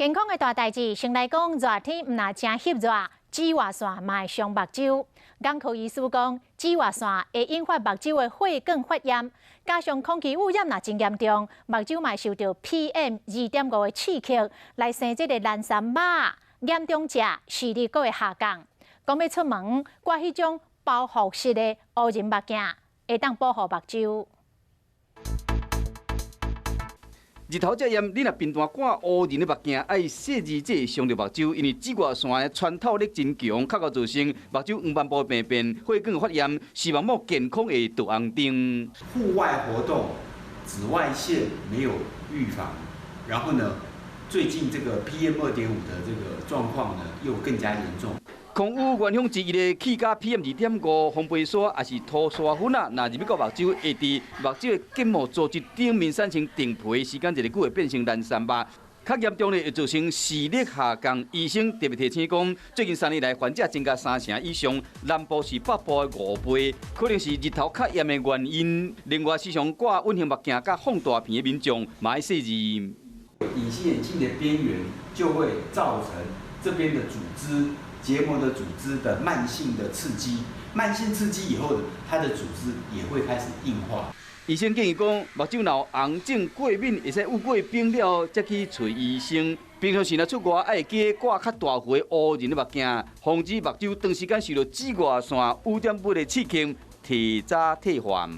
健康的大代誌，先來講熱天毋若誠翕熱，紫外線嘛會傷目睭。眼科醫師講，紫外線會引發目睭的血管發炎，加上空氣污染若真嚴重，目睭嘛會受著 PM 2.5的刺激，來生這个藍衫肉，嚴重者視力閣會下降。講欲出門，掛彼種包覆式的烏仁目鏡，會當保護目睭。日頭遮炎，你若頻憚掛烏仁的目鏡，愛細膩才會傷著目睭，因為紫外線的穿透力真強，較會造成目睭黃斑部病變、血管發炎，視網膜健康會著紅燈。戶外活動，紫外線沒有預防，然後呢，最近這個 PM 2.5的這個狀況呢，又更加嚴重。空污原凶之一的氣甲 PM 2.5、風飛沙抑是塗沙粉仔，若入去到目睭，會佇目睭的結膜組織頂面產生陳皮，時間一久會變成藍衫肉。較嚴重的會造成視力下降。醫生特別提醒講，最近3年來患者增加三成以上，南部是北部的5倍，可能是日頭較炎的原因。另外，時常掛隱形目鏡佮放大片的民眾，嘛愛細膩。隱形眼鏡的邊緣就會造成這邊的組織。結膜的組織的慢性的刺激，慢性刺激以後，它的組織也會開始硬化。醫生建議講，目睭若有紅腫、過敏，會使捂過冰了，才去揣醫生。平常時若出外，愛記掛較大幅的烏仁的目鏡，防止目睭長時間受著紫外線污染物的刺激，提早退化。